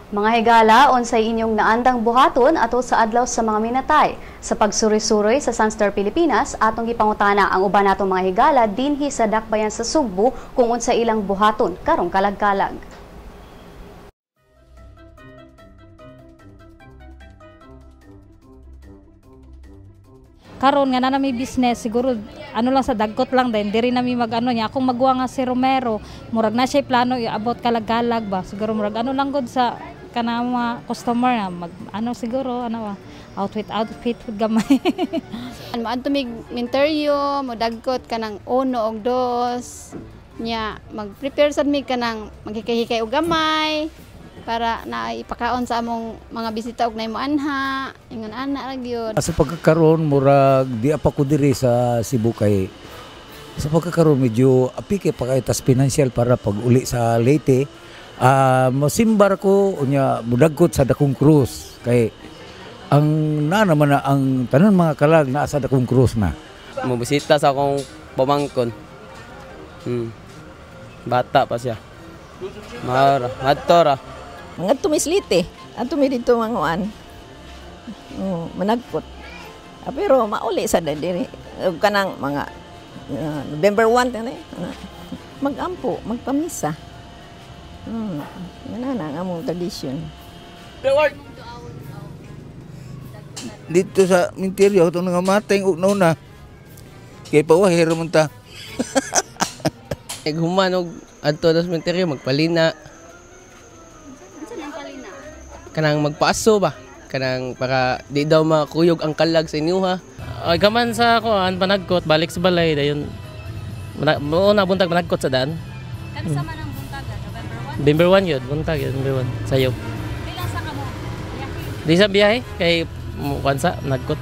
Mga higala, unsay inyong naandang buhaton ato sa adlaw sa mga minatay? Sa pagsuri-suroy sa Sunstar Pilipinas, atong gipangutana ang uban natong mga higala dinhi sa dakbayan sa Sugbo kung unsay ilang buhaton karong kalag-kalag. Karon nga na nami business siguro ano lang sa dagkot lang din diri nami mag ano niya akong magwa nga si Romero murag na siya plano iabot kalag-kalag ba siguro murag ano lang gud sa kanang mga customer na mag ano siguro ano ba outfit outfit gamay. Maadto mig minteryo mo dagkot kanang 1 og 2 nya mag-prepare sad mi kanang maghikay-hikay og gamay para na ipakaon sa among mga bisita og nay moanha ingon ana ra gyud. Sa pagkakaroon murag di pa ko diri sa Cebu kay sa pagkakaroon medyo apike pa kay tas financial para pag uli sa Leyte. Mosimbar ko unya mudagkot sa Dakong Krus kay ang na naman na ang tanan mga kalag naa sa Dakong Krus na. Mobisita sa akong pamangkon. Bata pa siya. Mara, adto ra. Ngadto mi Leyte, adto mi didto manguan. Oh, managkot. Pero mauli sa diri kanang mga November 1 tani. Magampo, magpamisa. Ngana na ang among tradisyon. Dito sa minteryo atong nangamatay og nauna. Kay pawahir man ta. Naghuman og adto sa sementeryo magpalina. Kanang magpaaso ba? Kanang para di daw makuyog ang kalag sa inyo ha. Ay kaman sa kuan panagkot balik sa balay dayon. Una buntag panagkot sa daan. Kansa man ang buntag, November 1? November 1 yun, buntag yun, November 1 sayo. Pila sa kamo? Di sa biyahe kay kuan sa nagkot.